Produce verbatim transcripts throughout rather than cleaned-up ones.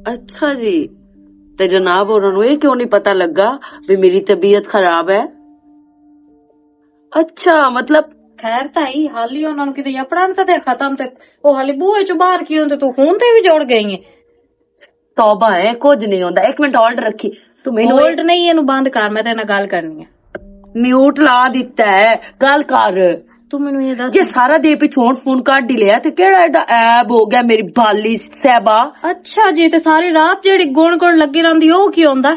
اچھا جی، تے جناب، انہاں نوں اے کیوں نہیں پتا لگا بھی میری طبیعت خراب ہے؟ اچھا، مطلب، خیر تاں ہی، حالی انہاں نوں کتے اپنا تے ختم تے، او حالی بوئے چوں باہر کیوں تے تو فون تے بھی جوڑ گئی ہے۔ توبہ ہے، کچھ نہیں ہوندا۔ ایک منٹ ہولڈ رکھی، تو مینوں ہولڈ نہیں، اینوں بند کر، میں تیرے نال گل کرنی ہے۔ میوٹ لا دتا ہے، گل کر۔ تو مینوں یہ دس، یہ سارا دے پچھوں فون کٹ ہی لیا، تے کیڑا ایڈا عیب ہو گیا میری بالی صاحبہ؟ اچھا جی، تے ساری رات جیڑی گون گون لگی رہندی، او کی ہوندا؟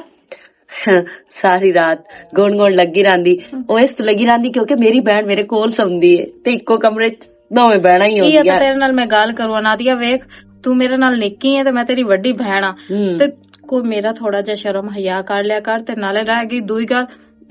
ساری رات گون گون لگی رہندی، او اس لگی رہندی کیونکہ میری بہن میرے کول سوندی ہے تے اکو کمرے چ دوویں بہناں ہی ہوندیاں۔ تیرے نال میں گل کروں، نادیہ، ویکھ، تو میرے نال نکی ہے تے میں تیری وڈی بہن ہاں۔ تے کوئی میرا تھوڑا جہا شرم حیا کر لیا کر۔ تے نالے رہ گئی دوئی گل،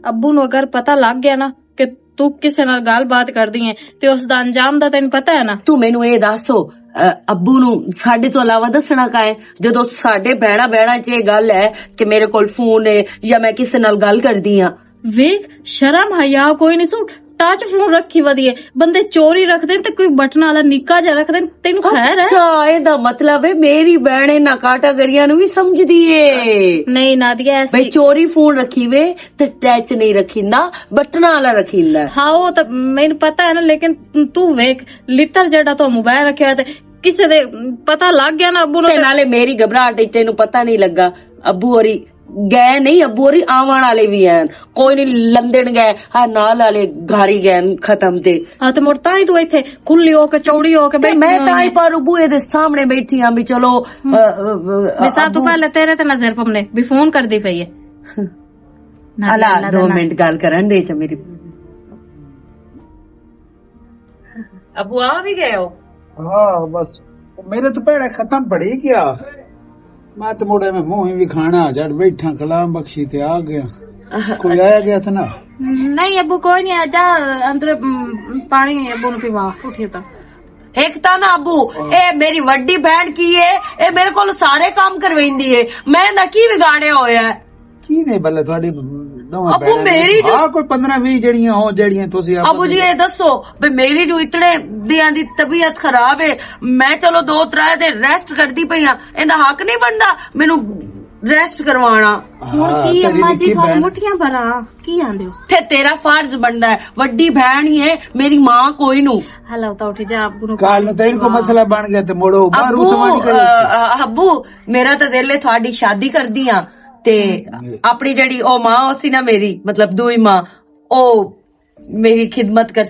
ابو نو اگر پتہ لگ گیا نا کہ تو کسے نال گل بات کردی ہے، تے اس دا انجام دا تینوں پتہ ہے نا۔ تو مینوں اے دس، او، ا، ابو نو ساڈے تو علاوہ دسنا کا ہے؟ جدوں ساڈے بہنا بہنا چ اے گل ہے کہ میرے کول فون ہے یا میں کسے نال گل کردی ہاں۔ ویکھ، شرم حیا کوئی نہیں سو، ٹچ فون رکھی ودی ہے۔ بندے چوری رکھدے تے کوئی بٹن والا نکا جا رکھدے، تینوں خیر ہے؟ اچھا، اے دا مطلب ہے میری بہن انہاں کاٹاگریاں نو بھی سمجھدی ہے۔ نہیں نادیہ، ایسی بھئی چوری فون رکھی وے تے ٹچ نہیں رکھیندا، بٹن والا رکھیندا ہے۔ ہاں، وہ تو مینوں پتا ہے نا، لیکن تو ویکھ، لتر جیڑا تو موبائل رکھیا ہوا تے کسے دے پتہ لگ گیا نا ابو نو تے تے۔ نالے میری گھبراہٹ اچ تینوں پتہ نہیں لگا۔ ابو ہوری گئے نہیں، ابو ہوری آون والے بھی ہیں۔ کوئی نہیں، لندن گئے، ہاں، نال والے گھر ہی گئے ختم تے۔ ہاں، تے مڑ تاں ہی تو ایتھے کھلی ہو کے، چوڑی ہو کے تے بیٹھی میں ہوئی تاں ہی ہیں۔ پر ابو دے سامنے بیٹھی ہاں بھی چلو، ہم۔ ا، ا، ا، میں سب تو ابو پہلے تیرے تے نظر پمنے بھی فون کر دی پئی ہے۔ نہ، اللہ، اللہ دا دو نہ۔ منٹ گل کرن دے چ میری۔ ابو آ بھی گئے ہو؟ ہاں، بس میرے تو پہلے ختم پڑھی گیا۔ میں تو مڑے میں منہ ہی وکھانا، جڑ بیٹھا کلام بخشی تے آ گیا۔ کوئی آیا گیا تھا نا؟ نہیں ابو، کوئی نہیں آیا۔ جا اندر، ام، پانی ابو نو پیوا، اٹھیے تا۔ ایک تا نا ابو، اے میری وڈی بہن کی ہے، اے میرے کول سارے کام کرویندی ہے، میں نہ کی وگاڑیا ہویا ہے؟ کی نے بلے تھوڑی دوواں ابو بہناں میری دی جو ہاں، کوئی پندرہ ویہہ جڑیاں ہو، جڑیاں تسی آپس ابو جی، وچ اے دسو، بے میری جو اتنے دیاں دی طبیعت خراب ہے، میں چلو دو ترے دے ریسٹ کردی پئی ہاں، ایندا حق نہیں بندا مینوں ریسٹ کروانا؟ ہن ہاں، کی تیری اما جی نکی تھوڑی بہن۔ مٹھیاں بھراں، کی آندے ہو؟ تے تیرا فرض بندا ہے، وڈی بہن ہی ہے، میری ماں کوئی نو۔ ہلا اٹھا اٹھی جا، ابو نو کال نو تین کو مسئلہ بن گیا تے مڑو باہر ابو، اس سمانی کرے۔ آ، آ، ابو، میرا تے دل ہے تھوڑی شادی کردی ہاں، تے اپنی جڑی او ماں ہوسی نا میری، مطلب دوئی ماں، او میری خدمت کر۔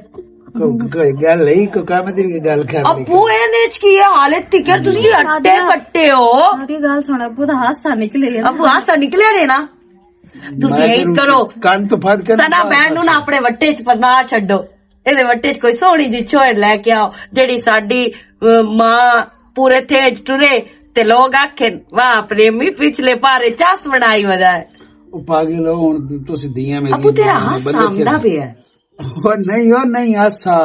کوئی گل نہیں، کوئی کم دی گل کر۔ ابو، اے نیچ کی ہے حالت ٹکر، تسی اٹے کٹے ہو۔ ساری گل سن، ابو دا ہاسا نکلے۔ ابو ہاسا نکلیا نے نا۔ تسی میں ایج کرو۔ کن تو پھڑ کے سنا بہن نو نا اپنے وٹے چ پر نہ چھڈو۔ اے دے وٹے چ کوئی سوہنی جی چھوڑ لے کے آؤ، جڑی ساڈی، ا، ماں پورے تھے ٹرے تے لوگ آکھن، "واہ پریمی، پچھلے پارے چاس بنائی ودا ہے۔" او پاگل ہو، ہن تسی دیاں میری ابو، تیرا ماں نو ہاتھ بلے سامدا کھیڈنا۔ پیا ہے۔ او نہیں، او نہیں، آسا۔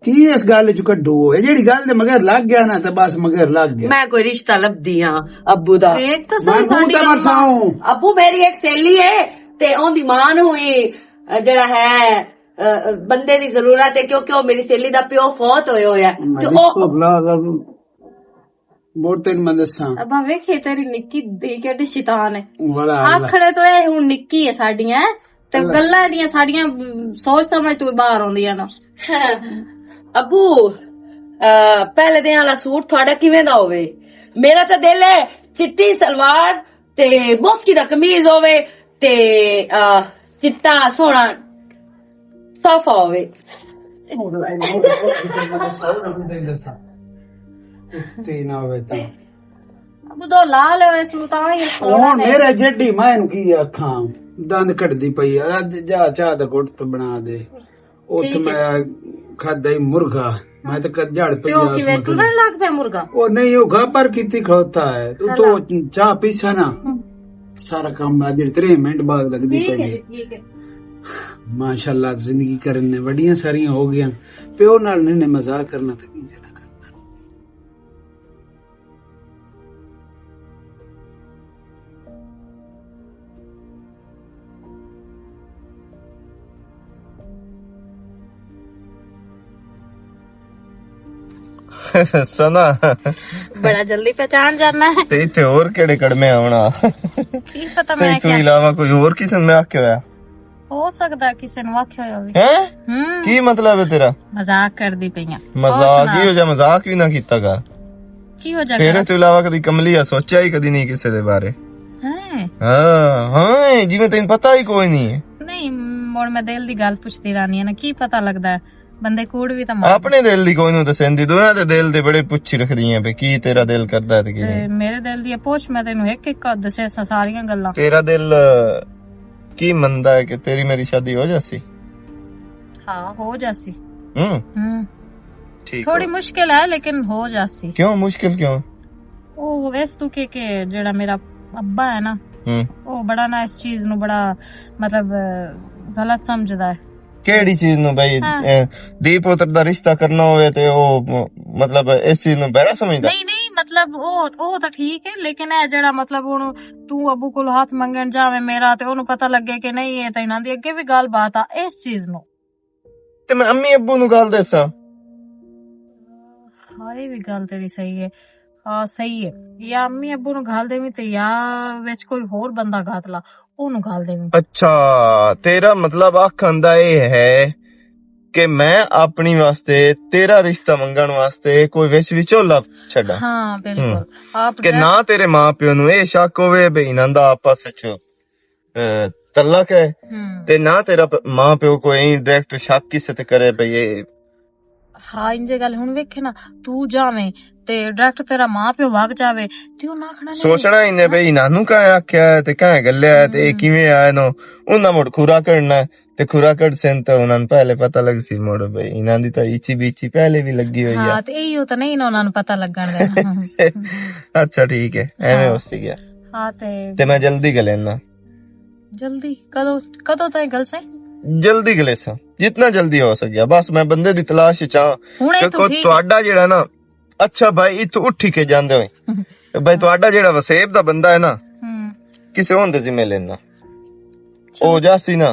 کی اس گل چ کڈو؟ اے جیڑی گل دے مگر لگ گیا نا، تے بس مگر لگ گیا۔ میں کوئی رشتہ لبدی ہاں ابو دا۔ ویکھ تے میں سہی منہ ساڈی تے گل۔ مرساؤں۔ ابو، میری ایک سہیلی ہے، تے اوندی ماں نو ہی، ا، جڑا ہے، ا، بندے دی ضرورت ہے، کیونکہ او میری سہیلی دا پیو فوت ہویا ہویا ہے۔ تے او لا، لا، لا۔ بہت تین میں دساں۔ ابا ویکھے تیری نکی دی کیڈی شیطان ہے۔ والا اللہ۔ آکھڑے تو اے ہن نکی ہے ساڈیاں، تے اللہ۔ گلاں دیاں ساڈیاں سوچ سمجھ تو باہر ہوندیاں نا۔ ابو، آ، پہلے دے والا سوٹ تھوڑا کیویں دا ہووے؟ میرا تے دل ہے چٹی سلوار تے بوسکی دا قمیض ہووے، تے، آ، چٹا سوہنا صافا ہووے۔ تے نہ ہووے تاں۔ ابو دو لال ہوئے سو تاں ہی کروڑاں ہن نے۔ میرا جڈی میں اینوں کی آکھاں، دند کڈدی پئی ہے۔ آ جا چاہ دا گھٹ تے بنا دے۔ اتھ ٹھیک ہے۔ میں کھادا ہی مرغا، میں تے کر جھڑ پئی تے او آس کیویں مکھنی۔ ٹرن لگ پیا مرغا؟ او نہیں، او گابر کیتی کھڑوتا ہے۔ تو، تو اللہ۔ چاہ پیسا نا، ہم۔ سارا کام بعد جڑے ترے منٹ بعد لگدی ٹھیک ہے پئی ہے۔ جی، ٹھیک ہے۔ ماشاءاللہ، زندگی کرن نے وڈیاں ساریاں ہو گیاں۔ پیو نال نہیں نے مذاق کرنا تے کی کرنا۔ سنا۔ بڑا جلدی پہچان جانا ہے۔ تے ایتھے ہور کیڑے کڑمے آونا؟ کی پتہ تے میں اس تو کیا علاوہ کوئی ہور کسے نے آکھیا ہویا؟ ہو سکدا ہے کسے نے آکھیا ہویا ہووے۔ ہیں؟ ہوں۔ کی مطلب ہے تیرا؟ مذاق کردی پئی آں۔ مذاق ہی ہو جا، مذاق بھی نہ کیتا گا۔ کی ہو جا تیرے کر؟ تو علاوہ کدی کملی آ سوچیا ہی کدی نہیں کسے دے بارے؟ ہیں؟ ہاں، ہاں، جی میں تینوں پتہ ہی کوئی نہیں ہے۔ نہیں، مڑ میں دل دی گل پچھدی رہنی ہے نا، کی پتہ لگدا ہے؟ بندے کوڑ بھی تاں مار اپنے دل دی کوئی نوں تے سیندی، دویاں دے دل دے بڑے پچھی رکھدی ہیں پہ کی تیرا دل کردا ہے تے کی تے نہیں۔ میرے دل دی پوچھ، میں تینوں ایک ایک دسے سا ساریاں گلاں۔ تیرا دل، اہ، کی مندا ہے کہ تیری میری شادی ہو جاسی؟ ہاں، ہو جاسی۔ ہوں۔ ہوں۔ ٹھیک تھوڑی ہو۔ مشکل ہے، لیکن ہو جاسی۔ کیوں مشکل کیوں؟ او ویس تو کہ، کہ جڑا میرا ابا ہے نا، ہوں۔ او بڑا نا اس چیز نو بڑا، مطلب، غلط سمجھدا ہے۔ کیڑی چیز نو بھائی؟ ہاں۔ اے، دی پوتر دا رشتہ کرنا ہوئے تے او، مطلب، اس چیز نو بڑا سمجھدا؟ نہیں، نہیں، مطلب، او، او تاں ٹھیک ہے، لیکن اے جڑا، مطلب، ہن تو ابو کول ہاتھ منگن جاویں میرا تے اونوں پتہ لگے کہ نہیں، اے تاں انہاں دی اگے بھی گل بات آ اس چیز نو۔ تے میں امی ابو نو گل دساں؟ ہاں، اے بھی گل تیری صحیح ہے۔ ہاں، صحیح ہے۔ یا امی ابو نو گل دیویں تے یا وچ کوئی ہور بندہ گھات لا، اونوں گل دیویں۔ اچھا، تیرا مطلب آکھن دا اے ہے کہ میں اپنی واسطے، تیرا رشتہ منگن واسطے کوئی وچ وچولا چھڈا؟ ہاں، بالکل۔ ہم۔ آپ کہ نہ تیرے ماں پیو نو اے شک ہووے بھئی انہاں دا آپس وچ، اے، تعلق ہے، ہم۔ تے نہ تیرا پ-، ماں پیو کوئی ڈائریکٹ شک کسے تے کرے بھئی اے ہاں، انجے گل ہن ویکھے نا، تو جاویں تے ڈائریکٹ تیرا ماں پیو بھاگ جاوے، تے او نہ آکھنا نہیں۔ سوچنا ہی نے بھئی، انہاں نوں کہاں آکھیا ہے تے کہاں گلیا ہے تے اے ہم۔ کیویں آئے نو، انہاں مڑ کھورا کرنا ہے تے کھورا کر سن تے انہاں نوں پہلے پتہ لگ سی مڑ بھئی، انہاں دی تاں ایچی بیچی پہلے بھی لگی ہوئی ہاں، ہے۔ تے ایہو تاں نہیں انہاں نوں پتہ لگن دینا۔ اچھا، ٹھیک ہے، ایویں ہاں۔ ہو سی گیا۔ ہاں، تے تے میں جلدی گلینا۔ جلدی؟ کدوں، کدوں تائیں گل سائیں؟ جلدی گلیساں، جتنا جلدی ہو سکیا۔ بس میں بندے دی تلاش وچ ہاں۔ ہنے تو کیونکہ ٹھیک۔ تہاڈا جیڑا نا، اچھا بھائی، اتھوں اٹھی کے جاندے ہوئے۔ بھائی، تہاڈا جیڑا وسیب دا بندہ ہے نا، ہم۔ کسے ہون دے ذمہ لینا۔ او جاسی نا،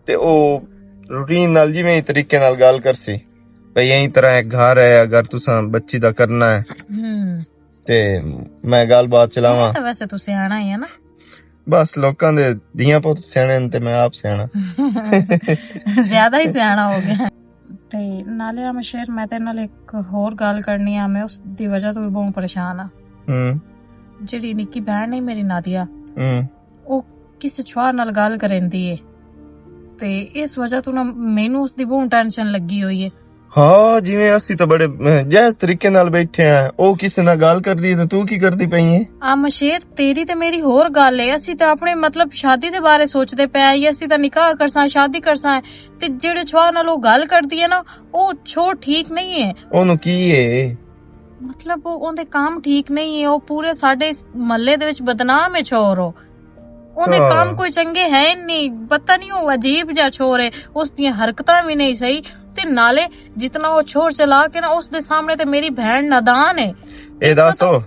تے او روٹین نال جویں طریقے نال گل کرسی۔ بھئی، ایں طرح ایک گھر ہے، اگر تساں بچی دا کرنا ہے۔ ہم۔ تے میں گل بات چلاواں۔ میں تاں ویسے توں سیاݨا ہی ہے نا۔ بس لوکاں دے دیاں پتر سیاݨے نے تے میں آپ سیاݨا۔ زیادہ ہی سیاݨا ہو گیا۔ تے نالے آ مشیر، میں تیرے نال ایک ہور گل کرنی آ، میں اس دی وجہ تو بھی بہت پریشان آ۔ ہوں۔ جڑی نکی بہن نہیں میری نادیہ، ہوں۔ او کسے چھوار نال گل کریندی ہے۔ تے اس وجہ تو نا مینوں اس دی بہت ٹینشن لگی ہوئی ہے۔ ہاں، جویں اسی تاں بڑے، اہ، جائز طریقے نال بیٹھے ہیں، او کسے نال گل کردی ہے تے تو کی کردی پئی ہے؟ آ مشیر، تیری تے میری ہور گل ہے۔ اسی تاں اپنے، مطلب، شادی دے بارے سوچدے پئے آں، اسی تاں نکاح کرساں، شادی کرساں، تے جیڑے چھوار نال او گل کردی ہے نا، او چھوڑ ٹھیک نہیں ہے۔ اونوں کی ہے؟ مطلب، او اوندے کام ٹھیک نہیں ہے، او پورے ساڈے اس محلے دے وچ بدنام ہے چھوڑ او۔ اوندے ہاں۔ کم کوئی چنگے ہے نہیں، پتہ نہیں، او عجیب جا چھوڑ ہے، اس دیاں حرکتاں بھی نہیں صحیح۔ تے نالے جتنا او چھوڑ چلا کے نا، اس دے سامنے تے میری بہن نادان ہے۔ اے اس کو دسو،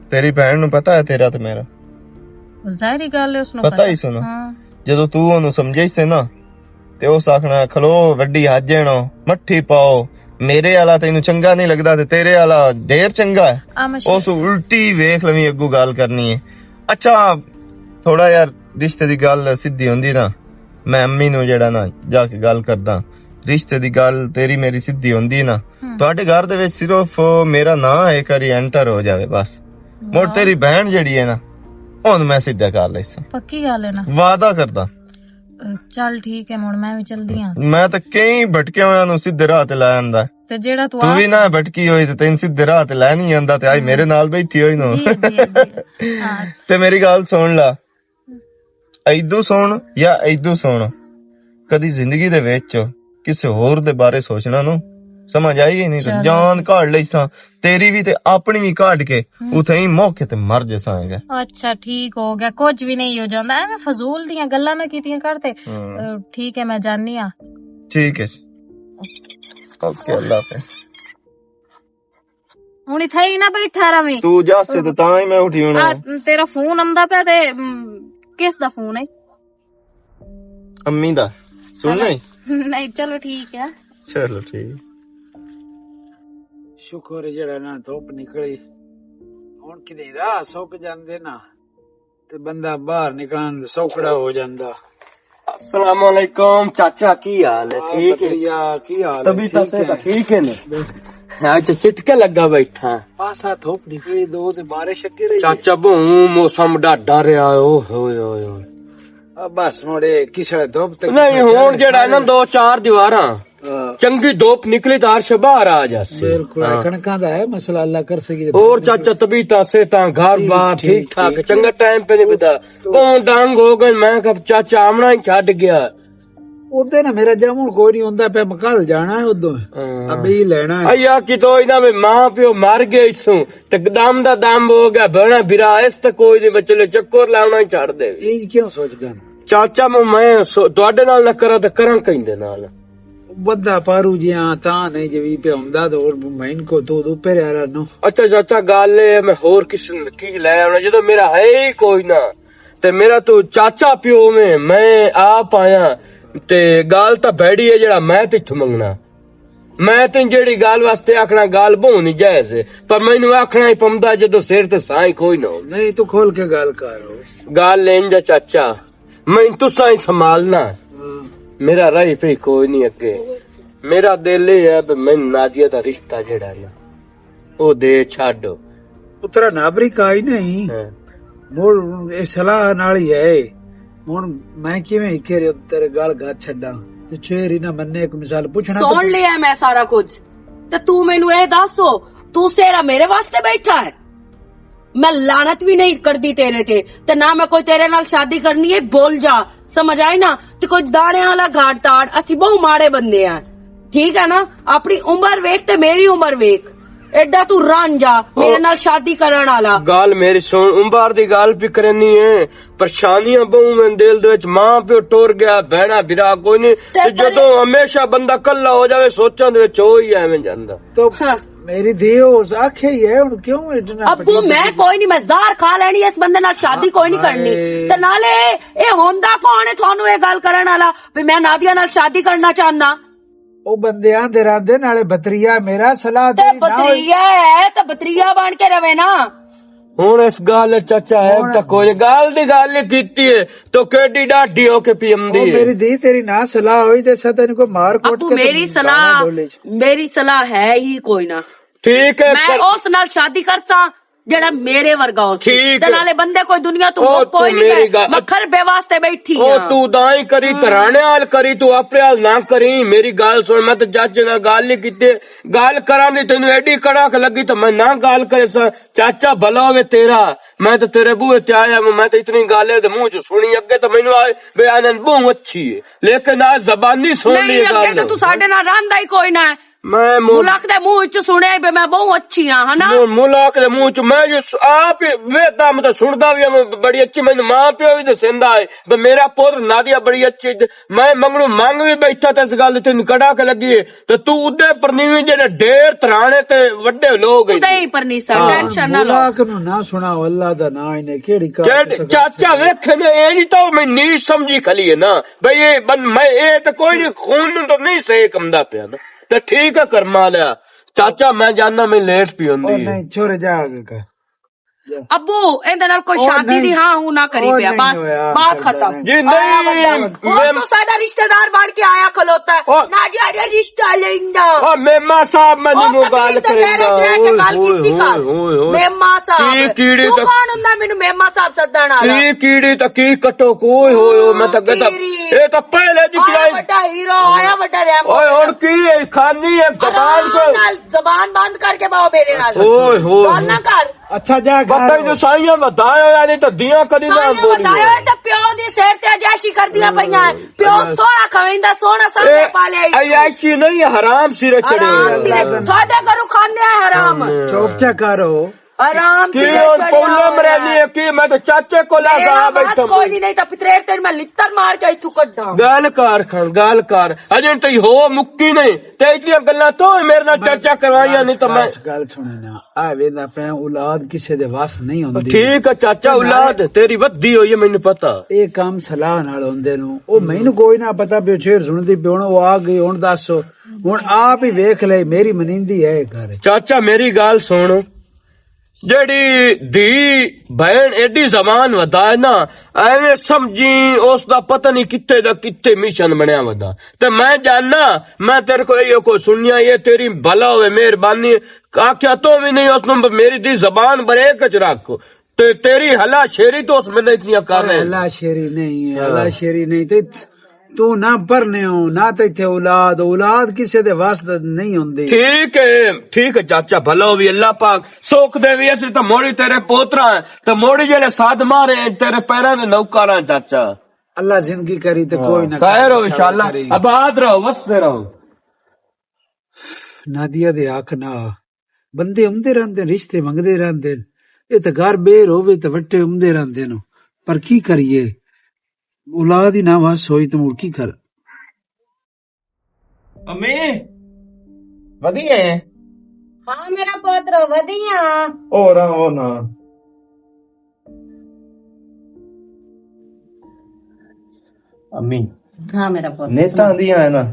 تیری بہن نوں پتہ ہے تیرا تے میرا؟ ظاہری گل ہے، اس نوں پتہ پتہ۔ ہی سنو۔ ہاں۔ جدوں تو اونوں سمجھائی سے نا، تے اس آکھنا، "کھلو وڈی حاجن ہو، مٹھی پاؤ، میرے والا تینوں چنگا نہیں لگدا تے تیرے والا ڈھیر چنگا ہے۔" آ مشکل۔ اس الٹی ویکھ لویں، اگوں گل کرنی ہے۔ اچھا، تھوڑا یار رشتے دی گل سدھی ہوندی نا، میں امی نوں جڑا نا جا کے گل کردا، رشتے دی گل تیری میری سدھی ہوندی نا، ہم۔ تہاڈے گھر دے وچ صرف میرا نام ایک واری انٹر ہو جاوے بس۔ مڑ واہ۔ تیری بہن جڑی ہے نا، ہن میں سدھا کر لیساں۔ پکی گل ہے نا؟ وعدہ کردا۔ چل ٹھیک ہے، ہن میں وی چلدی ہاں۔ میں تے کئی بھٹکے ہویاں نوں سیدھے راہ تے لے آندا۔ تے جیڑا تو تو وی نہ بھٹکی ہوئی تے تینوں سیدھے راہ تے لے نہیں آندا تے آج میرے نال بیٹھی ہوئی نوں۔ جی، جی، جی۔ ہاں۔ تے میری گل سن لا، ایدو سن یا ایدو سن، کدی زندگی دے وچ کسے ہور دے بارے سوچنا نو سمجھ آئی ہی نہیں۔ چلو۔ جان کاڑ لئی ساں، تیری وی تے اپنی وی کاٹ کے اتھے ہی موقع تے مر جساں گے۔ اچھا، ٹھیک ہو گیا، کچھ وی نہیں ہو جاندا، ایویں فضول دیاں گلاں نہ کیتیاں کر تے۔ ہاں۔ اے، ٹھیک ہے، میں جانی ہاں۔ ٹھیک ہے۔ اوکے، اللہ حافظ۔ ہن اتھے ہی نہ بیٹھا رہویں۔ تو جاسے تے تاں ہی میں اٹھی ہونا۔ آ، تیرا فون آندا پیا تے، ام، کس دا فون ہے؟ امی دا۔ سن نہیں؟ نہیں، چلو ٹھیک ہے۔ چلو ٹھیک۔ شکر ہے جڑا نہ دھوپ نکلی۔ ہن کدے راہ سک جاندے نا، تے بندہ باہر نکلن سوکھڑا ہو جاندا۔ السلام علیکم چاچا، کی حال ہے؟ ہاں، ٹھیک ہے؟ بکریا، کی حال ہے؟ طبیعت ٹھیک سے ہے؟ ٹھیک ہے نا؟ ہاں، اچھا، چٹکے لگا بیٹھا۔ پاسا دھوپ نکلی، دو تے بارش اگے رہی ہے۔ چاچا، بہوں موسم ڈاڈا رہا ہے، اوہ ہوئے ہوئے ہوئے۔ آ، بس مڑے کسڑے دھوپ تے نہیں، کسڑے ہون جڑا نا، سارے۔ دو چار دیواراں، ہاں۔ چنگی دھوپ نکلی تے عرش باہر آ جاسی۔ بالکل، ہاں۔ کھنکاں دا ہے مسئلہ، اللہ کر سکی۔ اور چاچا، طبیعتاں، صحتاں، گھر ٹھیک، بار ٹھیک، ٹھیک ٹھاک، ٹھیک۔ چنگا ٹائم پہ نہیں پتا۔ کون ڈنگ ہو گئے، میں کہا، چاچا آمنا ہی چھڈ گیا۔ اوہدے نا میرا جامن کوئی نہیں ہوندا پیا، میں کل جانا ہے ادوں۔ ہاں۔ ابھی لینا ہے۔ ایا کہ تو انہاں میں ماں پیو مر گئے اس سوں، تے دم دا دم ہو گیا، بھینا برا اس تے کوئی نہیں، میں چلے چکر لاونا ہی چھڈ دے۔ یہ کیوں سوچدا؟ چاچا، میں، میں سو-، تہاڈے نال نہ کراں تے کراں کہیں دے نال؟ بندہ پارو جیاں تاں نہیں، جے وی پیا ہوندا تے اور میں کو تو دو پہرے آ رہا نو۔ اچھا چاچا، گل اے ہے، میں ہور کس کی لے آونا جدوں میرا ہے ہی کوئی نہ۔ تے میرا تو چاچا پیو میں، میں آپ آیا تے گل تاں بھڑی ہے جڑا میں تیتھوں منگنا۔ میں تین جیڑی گل واسطے آکھنا، گل بہوں نہیں جائز ہے، پر مینوں آکھنا ہی پمدا جدوں سر تے ساہ ہی کوئی نہ ہو۔ نہیں، تو کھول کے گل کر۔ گل انج ہے چاچا، میں تساں ہی سنبھالنا۔ ہاں۔ میرا راہی پہ کوئی نہیں اگے۔ میرا دل یہ ہے بھی میں نادیہ دا رشتہ جیڑا ہے نا، او دے چھڈ۔ پترا نابری کائی نہیں۔ ہاں۔ مڑ اے صلاح نال ہی ہے۔ ہن میں کیویں اکے تیرے گل گا چھڈاں؟ تے چھیر ہی نہ منے، ایک مثال پوچھنا سن لیا میں سارا کچھ۔ تے تو مینوں اے دس ہو، تو سیرا میرے واسطے بیٹھا ہے؟ میں لعنت بھی نہیں کردی تیرے تے، تے نہ میں کوئی تیرے نال شادی کرنی ہے، بھول جا، سمجھ آئی نا؟ تے کوئی دانے والا گھاڑ تاڑ، اسی بہوں ماڑے بندے ہیں، ٹھیک ہے نا؟ اپنی عمر ویکھ تے میری عمر ویکھ، ایڈا تو رن جا میرے نال شادی کرن والا۔ گل میری سن، عمر دی گل بھی کرنی ہے، پریشانیاں بہوں میں دل دے وچ، ماں پیو ٹر گیا، بہنا بھرا کوئی نہیں۔ تے تے جدوں ہمیشہ بندہ کلا ہو جاوے، سوچاں دے وچ او ہی ایویں جاندا۔ تو ہاں۔ میری دھی اس آکھے ہی ہے، ہن کیوں اتنا ابو، پٹی میں پٹی؟ کوئی نہیں، میں زہر کھا لینی اس بندے نال شادی کوئی نہیں کرنی۔ ہائے۔ تے نالے اے ہوندا کون ہے تھانوں اے گل کرن والا بھی میں نادیہ نال شادی کرنا چاہنا؟ او بندیاں دے راندے نالے بتریا میرا صلاح تے تیری نہ ہوئی۔ بتریا ہے تے بتریا بن کے رہے نا۔ ہن اس گل چاچا ہے ہن تاں کوئی گل دی گل ہی کیتی ہے، تو کیڈی ڈاڈی ہو کے پی ایم دی او ہے۔ میری دھی، تیری نہ صلاح ہوئی تے اساں تینوں کوئی مار کوٹ ابو، کے تے میری گانا صلاح، ڈولے چ۔ میری صلاح ہے ہی کوئی نہ۔ ٹھیک ہے، میں پر اس نال شادی کرساں جڑا میرے ورگا ہو سی۔ ٹھیک تے ہے۔ نالے بندے کوئی دنیا تو او مک کوئی تو نہیں میری گا-، میں مکھر بے واسطے بیٹھی او ہاں۔ تو دائیں کری، ہاں۔ ترانے حال کری، تو اپنے حال نہ کری۔ میری گل سن، میں تے جج نال گل نہیں کیتی۔ گل کراں دی تینوں ایڈی کڑک لگی تے میں نہ گل کرے سا۔ چاچا بھلا ہوے تیرا، میں تے تیرے بوئے تے آیا، میں تے اتنی گل ہے تے منہ چ سنی، اگے تے مینوں آئے بے آنن بہوں اچھی ہے، لیکن آ زبانی سن نہیں، لی اگے گل۔ تے تو ساڈے نال رہندا ہی کوئی نہ ہے۔ میں مو-، ملک دے منہ چ سنیا بے میں بہوں اچھی ہاں، ہے نا؟ مو-، ملک دے منہ چ میں جو س-، آپ ہی ویدا، میں تے سندا بھی ہاں، میں بڑی اچھی، مینوں ماں پیو بھی دسیندا ہے بے میرا پتر نادیہ بڑی اچھی، میں منگنوں منگ بھی بیٹھا تے اس گل تے نکڑا کے لگی ہے۔ تے تو اودے پرنیویں جڑے ڈیر ترانے تے وڈے لوگ ہیں۔ اودے ہی پرنی سا، ہاں۔ ٹینشن نہ لو۔ ملاک نو نہ سناؤ، اللہ دا ناں انہیں کیڑی کار کیڑے کسا چاچا کر ویکھے نے، اے نہیں تو میں نہیں سمجھی کھلی ہے نا۔ بھئی اے بن-، میں اے تے کوئی نہیں، خون نو تو نہیں صحیح کمدا پیا نا۔ تے ٹھیک ہے، کرما لیا۔ چاچا میں جاننا میں لیٹ پی ہوندی او ہے۔ نہیں، چھوڑ جا کے کر۔ ابو، ایندے نال کوئی او شادی نہیں۔ دی ہاں ہوں نہ کری او پیا، نہیں بس، ہویا، بات کردا ختم۔ نہیں۔ جی آیا نہیں، بندہ۔ میں اور تو ساڈا رشتہ دار بن کے آیا کھلوتا ہے۔ او نہ جی، اجے رشتہ لیندا۔ او میما صاحب، میں او نوں کبیر گل تے کریندا۔ غیرت رہ کے گل اوئے، کیتی اوئے، کر۔ اوئے، اوئے۔ میما صاحب۔ کی کیڑی تو تک کون ہوندا مینوں میما صاحب سدن والا؟ کی کیڑی تو کی کٹو، کوئی ہوئے، ہوئے، میں تو کہتا، کیڑی۔ اے تو پہلے دی آیا کلائی۔ بڑا ہیرو، آیا بڑا ریمبو۔ اوئے، ہن کی ہے، خانی ہے، زبان آرام کو۔ نال زبان بند کر کے باؤ میرے نال۔ اوئے، ہوئے، گل نہ ہوئے۔ کر۔ اچھا، جا گھر۔ پتہ ہی جو سائیاں ودایا ہویا نہیں تے دیاں کدی نہ سائیاں بولیاں۔ ودایا ہویا تے پیو دی سر تے عیاشی کردیاں پئیاں۔ پیو سوہنا کھویندا، سوہنا سامنے اے، پالیا ای۔ عیاشی نہیں، حرام سرے چڑھے آرام ہوئے۔ سرے۔ ساڈے گھروں کھاندے آ حرام۔ چوپ چا کرو۔ آرام کی سرے اور چڑھیا پولا ہویا۔ مرے نہیں ہے کہ میں تو چاچے کو لے میرا جا بس بیٹھا کوئی ہوں۔ نہیں، نہیں تو پتریر تیر میں لتر مار کے اتھوں کڈاں۔ گل کر کھن، گل کر۔ اجے تے ہو مکی نہیں۔ تے اتنیاں گلاں تو میرے نال چرچا کروائیاں نہیں تو میں بس گل سنے نا۔ آ ویندا پیا اولاد کسے دے وس نہیں ہوندی۔ ٹھیک ہے چاچا، تے نال اولاد تیری ودھی ہوئی ہے، مینوں پتہ۔ اے کام صلاح نال ہوندے نو۔ او مینوں کوئی نہ پتہ، پیو شعر سنڑدی پئی ہن، او آ گئی، ہن دس۔ ہن آپ ہی ویکھ لے، میری منیندی ہے گھر۔ چاچا، میری گل سن، جیڑی دی بہن ایڈی زبان ودا ہے نا، ایویں سمجھی اس دا پتہ نہیں کتھے دا کتھے مشن بنیا ودا۔ تے میں جاننا، میں تیرے کو ایہو کو سنیا، یہ تیری بھلا ہوئے، مہربانی۔ آکھیا تو بھی نہیں اس نوں، میری دی زبان بریک چ رکھ۔ تے تیری ہلا شیری تو اس میں اتنی کر رہے ہیں۔ ہلا شیری نہیں ہے، ہلا شیری نہیں۔ تے تو نہ پرنے ہو، نہ تے تھے اولاد، اولاد کسے دے واسطے نہیں ہوندی۔ ٹھیک ہے، ٹھیک ہے چاچا، بھلا ہوئی اللہ پاک۔ سوکھ دے وی اسی تے موڑی تیرے پوترا ہے، تے موڑی جڑے ساتھ مارے ہیں، تیرے پیراں دے نوکر ہیں چاچا۔ اللہ زندگی کری تے کوئی نہ خیر ہو انشاءاللہ۔ آباد رہو، وسدے رہو۔ نادیہ دے آکھ نہ، بندے امدے رہندے، رشتے منگدے رہندے۔ اے تے گھر بیر ہووے تے وٹے امدے رہندے نو۔ پر کی کریے؟ اولاد ہی نہ وس ہوئی تے مڑ کی کر؟ امی، ودی ہے؟ ہاں میرا پوترو، ودی ہاں۔ او رہا، او نا۔ امی، ہاں میرا پوترو۔ نیتاں دیاں ہے نا،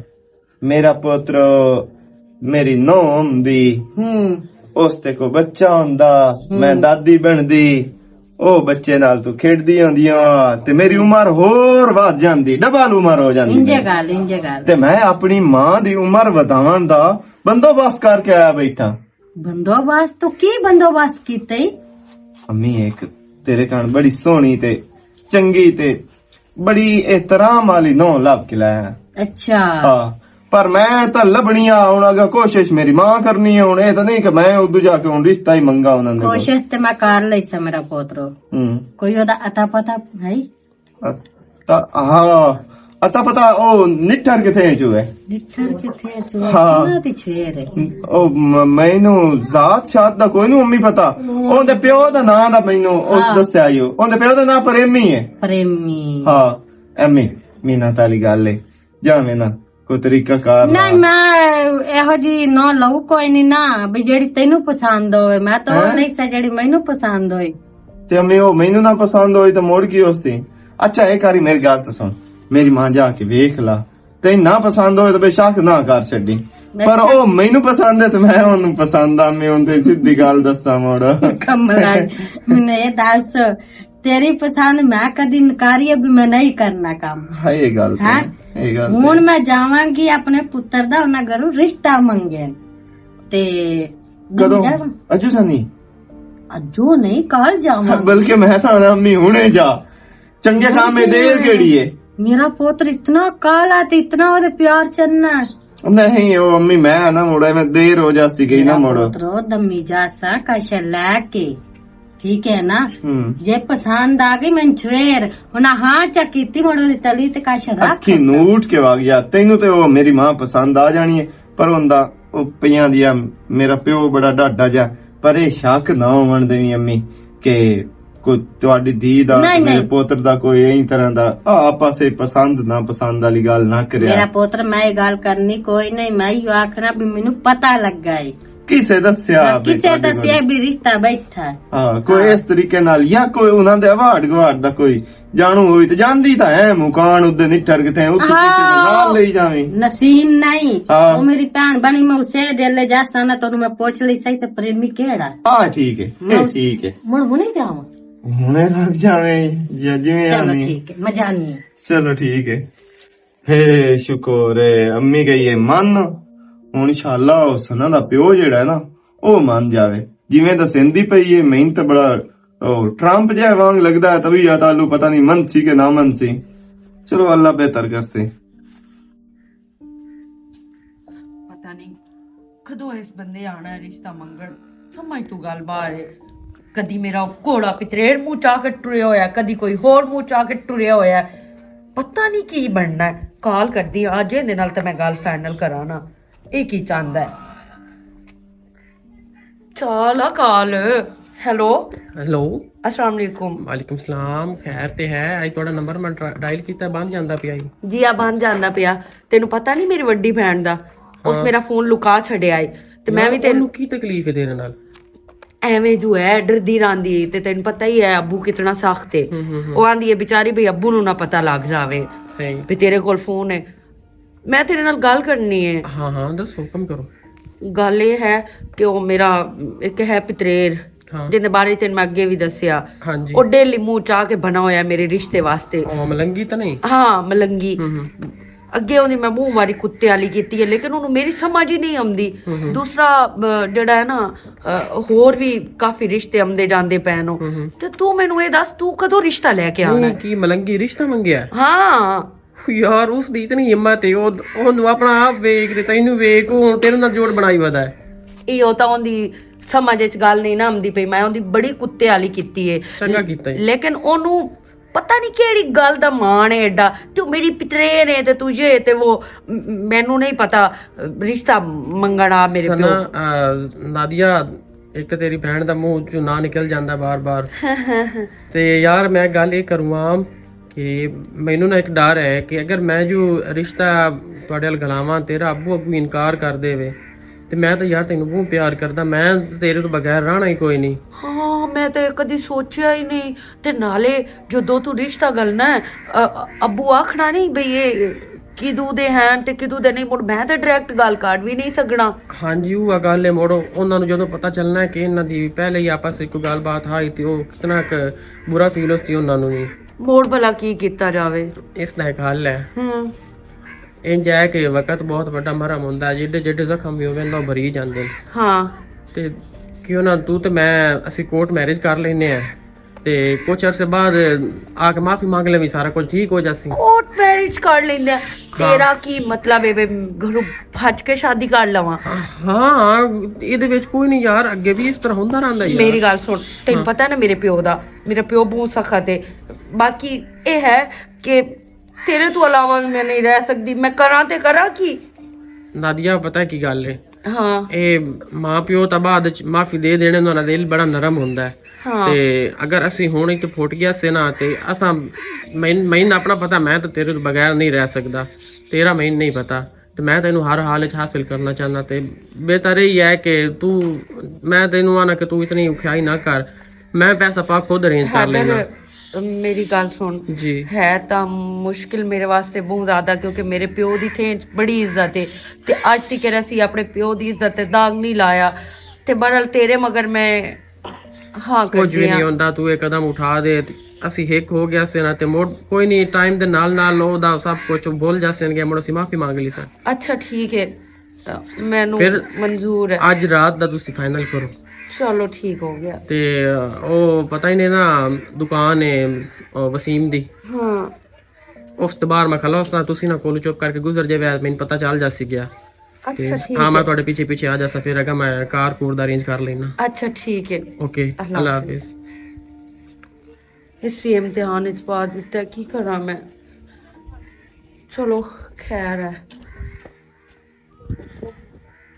میرا پوترو، میری نوم دی، ہوں۔ اس تے کو بچہ ہوندا، ہوں۔ میں دادی بندی، او بچے نال تو کھیڈدی ہوندیاں، تے میری عمر ہور ودھ جاندی، ڈبل عمر ہو جاندی انجے میری۔ گل، انجے گل۔ تے میں اپنی ماں دی عمر ودھاون دا بندوبست کر کے آیا بیٹھا۔ بندوبست؟ تو کی بندوبست کیتے؟ امی، ایک تیرے کن بڑی سوہنی تے چنگی تے بڑی احترام والی نو لب کے لایا۔ اچھا۔ ہاں، پر میں تاں لبنی آ، ہن اگر کوشش میری ماں کرنی ہے، ہن اے تاں نہیں کہ میں ادھر جا کے ہن رشتہ ہی منگا انہاں دے کول۔ کوشش تے میں کر لئی سا میرا پوترو۔ ہوں۔ کوئی اودا اتا پتا ہے؟ اتا، ہاں، اتا پتا او نٹھر کتھے چو ہے؟ نٹھر کتھے چو ہے؟ ہاں۔ کنا دی چھویر ہے؟ او م-، مینوں ذات شات دا کوئی نو امی پتا۔ ہوں۔ اون دے پیو دا نام دا مینوں اس ہاں۔ دسیا ایو۔ اون دے پیو دا نام پریمی ہے۔ پریمی۔ ہاں، ایمی، مینا تالی گل ہے۔ جا مینا، کوئی طریقہ کار نہیں، لا۔ میں ایہو جی نو لو کوئی نہیں نا، بھی جیڑی تینوں پسند ہوئے۔ میں تو ہاں؟ نہیں سا جیڑی مینوں پسند ہوئی۔ تے امی، او مینوں نہ پسند ہوئی تے مڑ گئی اس سے۔ اچھا، ایک واری میری گل تو سن، میری ماں جا کے ویکھ لا، تے نہ پسند ہوئے تے بے شک نہ کر چھڈی۔ پر اچھا۔ او مینوں پسند ہے تے میں اونوں پسند آ، میں اون تے سیدھی گل دساں مڑ۔ کملا، مینوں اے دس، تیری پسند میں کدی انکاری ہے بھی میں نہیں کرنا کام۔ ہاں، یہ گل تے ہاں؟ ہے، یہ گل تے ہن ہے۔ میں جاواں گی اپنے پتر دا، انہاں گھروں رشتہ منگے۔ تے کدوں؟ جاواں۔ اجو سانی؟ اجو نہیں، کل جاواں۔ بلکہ میں تاں آنا امی ہنے جا۔ چنگے کام میں دیر کیڑی ہے؟ میرا پوتر اتنا کالا تے اتنا اودے پیار چننا ہے۔ نہیں، او امی، میں نہ مڑا، میں دیر ہو جاسی گئی نہ میرا مڑ۔ پوتر او دمی جاسا کاشا لے کے، ٹھیک ہے نا؟ ہوں۔ جے پسند آ گئی میں چھویر، انہاں ہاں چا کیتی مڑو دی تلی تے کاشا رکھ اکھی سا۔ نوٹ کے واگ یا، تینوں تے او میری ماں پسند آ جانی ہے۔ پر ہوندا او پیاں دیا، میرا پیو بڑا ڈاڈا جا، پر اے شک نہ ہون دیویں امی کہ کوئی تہاڈی دھی دا، نہیں، میرے نہیں۔ پوتر دا کوئی ایں طرح دا، آ، آپس اے پسند نہ پسند والی گل نہ کریا۔ میرا پوتر، میں اے گل کرنی کوئی نہیں، میں ایو آکھنا بھی مینوں پتہ لگا اے۔ کسے دسیا ہاں، بھی کسے تہاڈے دسیا کول؟ بھی رشتہ بیٹھا ہے۔ ہاں، کوئی ہاں۔ اس طریقے نال یا کوئی انہاں دے اواڈ گواڈ دا کوئی جانو ہوئی تے جاندی تاں ہے مکان ادے نٹھر کے تھے، اتھے کسے دے نال لئی جاویں۔ نسیم نہیں، ہاں۔ او میری بھین بنی، میں اسے دے لے جاساں نا، تانوں میں پوچھ لئی سہی تے پریمی کیڑا؟ ہاں، ٹھیک ہے، میں اے اس ٹھیک ہے۔ مڑ ہنے جاواں؟ ہنے لگ جاویں، یا جویں چلو آویں۔ ٹھیک ہے، میں جانی ہاں۔ چلو ٹھیک ہے۔ ہے شکر ہے، امی گئی ہے من۔ ہن انشاءاللہ او سنا دا پیو جیڑا ہے نا، او من جاوے۔ جویں دا سندی پئی ہے، مین تے بڑا، او، ٹرمپ جہا وانگ لگدا ہے، طبیعت آلو پتہ نہیں من سی کہ نہ من سی۔ چلو، اللہ بہتر کرسے۔ پتہ نہیں کدوں اس بندے آنا ہے رشتہ منگن، سمجھ تو گل باہر ہے۔ کدی میرا گھوڑا پتریڑ منہ چا کے ٹریا ہویا، کدی کوئی ہور منہ چا کے ٹریا ہویا ہے۔ پتہ نہیں کی بننا ہے۔ کال کردی آ، جے دے نال تے میں گل فائنل کراں نا۔ اے کی چاہندا ہے؟ چال آ کال۔ ہیلو۔ ہیلو۔ السلام علیکم۔ وعلیکم السلام، خیر تے ہے؟ اج تہاڈا نمبر میں ڈائل کیتا، بند جاندا پیا ای۔ جی آ، بند جاندا پیا۔ تینوں پتہ نہیں میری وڈی بہن دا؟ اس ہاں۔ میرا فون لکا چھڈیا ای۔ تے میں وی تینوں، اونوں کی تکلیف ہے تیرے نال؟ ایویں جو ہے، ڈردی راندی تے تینوں پتہ ہی ہے ابو کتنا سخت ہے۔ ہوں، ہوں، ہوں۔ او آندی ہے بیچاری، بھئی ابو نوں نہ پتہ لگ جاوے۔ صحیح۔ بھی تیرے کول فون ہے۔ میں تیرے نال گل کرنی ہے۔ ہاں ہاں، دس، حکم کرو۔ گل یہ ہے کہ وہ میرا ایک ہے پتریر، ہاں۔ جن دے بارے تین میں اگے بھی دسیا۔ ہاں جی۔ وہ ڈیلی منہ چاہ کے بنا ہویا میرے رشتے واسطے۔ او، ملنگی تو نہیں؟ ہاں، ملنگی۔ ہوں ہوں۔ اگے اونی میں منہ واری کتے والی کیتی ہے، لیکن اونوں میری سمجھ ہی نہیں آمدی۔ ہوں ہوں۔ دوسرا، ب-، جڑا ہے نا، ا، ہور بھی کافی رشتے آمدے جاندے پے نو۔ ہوں ہوں۔ تے تو مینوں اے دس، تو کدوں رشتہ لے کے آنا ہے؟ نہیں، کی ملنگی رشتہ منگیا ہے؟ ہاں۔ یار، اس دی اتنی ہمت ہے، او، اونوں اپنا آپ ویکھ تے تینوں ویکھ، او تیرے نال جوڑ بنائی ودا ہے۔ ایہو تاں اوندی سمجھ وچ گل نہیں نہ آمدی پئی، میں اوندی بڑی کتے والی کیتی ہے۔ چنگا کیتا ہے۔ لیکن اونوں پتہ نہیں کیڑی گل دا مان ہے ایڈا، تے او میری پترین ہے تے تجھے تے وہ، م-، مینوں نہیں پتہ، رشتہ منگن آ میرے پیو۔ ثنا، آ، نادیہ، ایک تے تیری بہن دا منہ چوں نہ نکل جاندا بار بار۔ تے یار، میں گل یہ کروں عام کہ مینوں نہ ایک ڈر ہے کہ اگر میں جو رشتہ تہاڈے نال گلاواں، تیرا ابو ابو انکار کر دے وے، تے میں تے یار تینوں بہت پیار کردا، میں تیرے تو بغیر رہنا ہی کوئی نہیں۔ ہاں، میں تے کدی سوچیا ہی نہیں۔ تے نالے جدوں تو رشتہ گلنا ہے، ا-، ابو آکھنا نہیں بھئی اے کدوں دے ہیں تے کدوں دے نہیں، مڑ میں تے ڈائریکٹ گل کر بھی نہیں سکنا۔ ہاں جی، وہ گل ہے، مڑ انہاں نوں جدوں پتہ چلنا ہے کہ انہاں دی پہلے ہی آپس وچ کوئی گل بات ہائی، تے وہ کتنا ک برا فیل ہو سی انہاں نوں بھی۔ مڑ بھلا کی کیتا جاوے؟ اس دا ایک حل ہے۔ ہوں۔ انج ہے کہ وقت بہت وڈا مرہم ہوندا ہے، جڈے جڈے زخم بھی ہووے، انہاں بھری جاندے نے۔ ہاں۔ تے کیوں نہ تو تے میں، اسی کورٹ میرج کر لینے ہیں، تے کچھ عرصے بعد آ کے معافی مانگ لے، سارا کچھ ٹھیک ہو جاسی۔ کورٹ میرج کر لینے ہیں۔ ہاں۔ تیرا کی مطلب ہے، میں گھروں بھج کے شادی کر لواں؟ ہاں، اے دے وچ کوئی نہیں یار، اگے بھی اس طرح ہوندا رہندا یار۔ میری گل سن، تینوں ہاں۔ پتہ ہے نا میرے پیو دا، میرا پیو بہت سخت ہے۔ باقی اے ہے کہ تیرے تو علاوہ میں نہیں رہ سکدی، میں کراں تے کراں کی؟ نادیہ، پتہ ہے کی گل ہے؟ ہاں۔ اے ماں پیو تاں بعد وچ معافی دے دینے، انہاں دا دل بڑا نرم ہوندا ہے۔ ہاں۔ تے اگر اسی ہن اتھے پھٹ گیا سے نا، تے اساں، میں، میں اپنا پتہ، میں تے تیرے تو بغیر نہیں رہ سکدا۔ تیرا میں نہیں پتہ، تے میں تینوں ہر حال وچ حاصل کرنا چاہنا، تے بہتر یہ ہے کہ تو، میں تینوں آنا کہ تو اتنی اوکھیائی نہ کر، میں پیسہ پا خود ارینج کر لینا۔ میری گل سن۔ جی۔ ہے تاں مشکل میرے واسطے بہت زیادہ، کیونکہ میرے پیو دی تھے بڑی عزت ہے، تے اج تک اسی اپنے پیو دی عزت تے داغ نہیں لایا۔ تے بہرحال تیرے مگر میں ہاں کچھ بھی کردی نہیں ہاں۔ ہوندا، تو ایک قدم اٹھا دے، اسی ہک ہو گیا سے نا، تے مڑ کوئی نہیں، ٹائم دے نال نال او دا سب کچھ بھول جاسن گے، مڑ اسی معافی مانگ لی سن۔ اچھا، ٹھیک ہے، مینوں پھر منظور ہے۔ اج رات دا تسی فائنل کرو۔ چلو، ٹھیک ہو گیا۔ تے او پتہ ہی نہیں نا، دکان ہے، او وسیم دی۔ ہاں۔ اس تو بعد میں کھلا اس طرح تسی نہ کولو چپ کر کے گزر جاوے، مینوں پتہ چل جاسی گیا۔ اچھا، تے ٹھیک ہاں، میں ہے۔ تہاڈے پیچھے پیچھے آ جاسا، پھر اگر میں کار کور دا ارینج کر لینا۔ اچھا، ٹھیک ہے۔ اوکے، اللہ اللہ حافظ۔ حافظ۔ اس وی امتحان وچ پا دتا، کی کراں میں؟ چلو، خیر ہے۔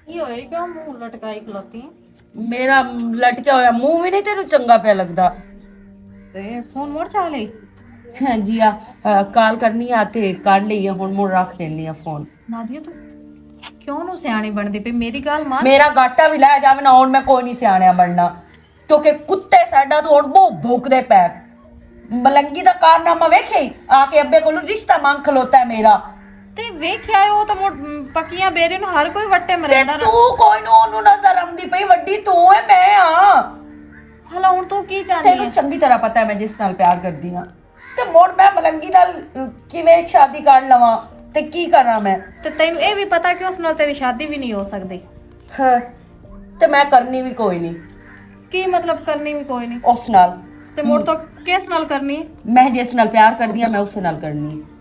یہ ہوئے کیوں منہ لٹکائی کھلوتی ہیں؟ میرا لٹکیا ہویا منہ بھی نہیں تینوں چنگا پیا لگدا۔ تے فون مڑ چا لئی؟ ہاں جی، آ، آ، کال کرنی آ تے کر لئی ہے، ہن مڑ رکھ دیندی آ فون۔ نادیہ، تو کیوں نو سیاݨی بݨدی پئی؟ میری ڳالھ مان۔ میرا گاٹا بھی لے جاوے نا، ہن میں کوئی نہیں سیاݨیا بݨنا، کیونکہ کتے ساڈا تو ہن بہت بھوکدے پے۔ ملنگی دا کارنامہ ویکھے، آ کے ابے کولوں رشتہ مانگ کھلوتا ہے میرا۔ تے ویکھیا ہے، او تاں مڑ پکیاں بیرے نو ہر کوئی وٹے تے مریندا نا۔ تو کوئی نو اونوں نظر آندی پئی، وڈی تو ہے، میں ہاں۔ ہلا ہن تو کی چاہندی تینوں ہے؟ چنگی طرح پتہ ہے میں جس نال پیار کردی ہاں۔ تے مڑ میں ملنگی نال کیویں شادی کر لواں؟ تے کی کراں میں؟ تے تینوں اے وی پتہ کہ اس نال تیری شادی وی نہیں ہو سکدی۔ ہاں، تے میں کرنی وی کوئی نہیں۔ کی مطلب کرنی وی کوئی نہیں؟ اس نال۔ تے مڑ تو کس نال کرنی؟ میں جس نال پیار کردی ہاں، میں اسے نال کرنی ہے۔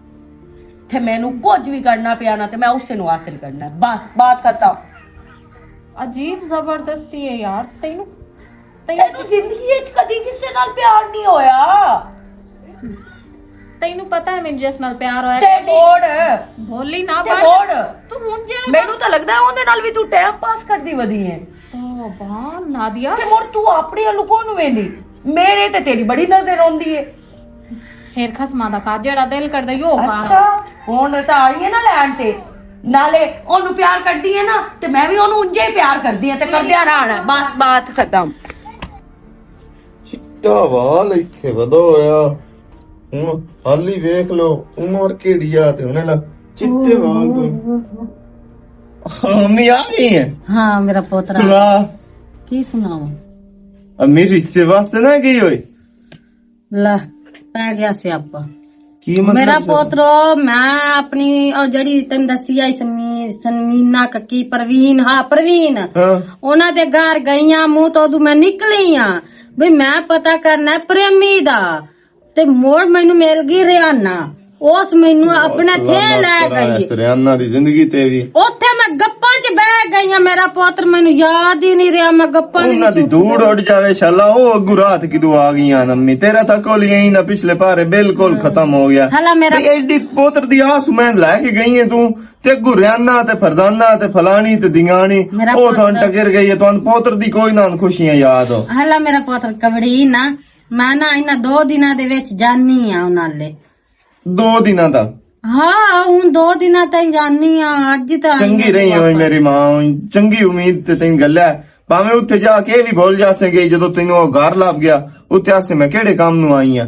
تے مینوں کچھ وی کرنا پیا نا، تے میں اسے نوں حاصل کرنا ہے۔ بس، بات ختم۔ عجیب زبردستی ہے یار، تینوں تینوں تینوں زندگی وچ کدی کسے نال پیار نہیں ہویا۔ تینوں پتہ ہے مینوں جس نال پیار ہویا تے کدی؟ موڑ۔ بولی نہ تے بڑھ۔ موڑ۔ تو ہن جیڑا مینوں تاں لگدا ہے اوندے نال وی تو ٹائم پاس کردی ودی ہے۔ توبہ نادیہ۔ تے موڑ تو اپنے ولوں کون ویندی؟ میرے تے تیری بڑی نظر ہوندی ہے۔ سر خسماں دا کر، جیڑا دل کردا یو کر۔ اچھا، ہن تاں آئی ہے نا لین تے، نالے اونوں پیار کردی ہے نا، تے میں وی اونوں انجے ہی پیار کردی ہاں، تے کردیاں رہنا، بس بات ختم۔ چٹا وال ایتھے ودا ہویا، ہن حالی ویکھ لو، عمر کیڑی آ تے انہیں نا چٹے وانگ۔ امی آ گئی ہے۔ ہاں، میرا پوترا۔ سنا۔ کی سناواں؟ امی رشتے واسطے نہ گئی ہوئی؟ لہ، پہ گیا سیاپا۔ کی مطلب میرا سر؟ پوترو، میں اپنی، او جڑی تین دسی آئی سمی-، سمینا ککی پروین، ہاں، پروین۔ ہاں۔ انہاں دے گھر گئی آں، منہ تو ادو میں نکلی آں۔ بھی میں پتہ کرنا ہے پریمی دا۔ تے موڑ مینوں مل گئی ریانا۔ اس مینوں اپنے تھے لے گئی۔ ریانا دی زندگی تے بھی۔ اوتھے میں گپاں چ بہ گئی آں، میرا پوتر مینوں یاد ہی نہیں رہیا، میں گپاں انہاں دی دور اڈ جاوے شالا، او اگوں رات کدوں آ گئیاں نمی، تیرا تھا کول ہی نہ پچھلے پارے بالکل ختم ہو گیا۔ ہلا میرا تے ایڈی پوتر دی آس میں لے کے گئی ہے تو، تے اگوں ریانا تے فرزانہ تے فلانی تے دنگانی، میرا او تھان پوتر ٹکر گئی ہے، تھان پوتر دی کوئی نہ خوشیاں یاد ہو۔ ہلا میرا پوتر کبڑی نہ، میں نہ انہاں دو دناں دے وچ جانی آ انہاں لے۔ دو دناں دا؟ ہاں، ہن دو دناں تائیں جانی آ، اج تے آئی چنگی آں رہی ہوئی واپس۔ میری ماں، چنگی امید تے تین گل ہے۔ پاویں اتھے جا کے بھی بھول جا سکے، جدوں تینوں او گھر لب گیا، اتھے آکھے میں کیڑے کام نوں آئی ہاں۔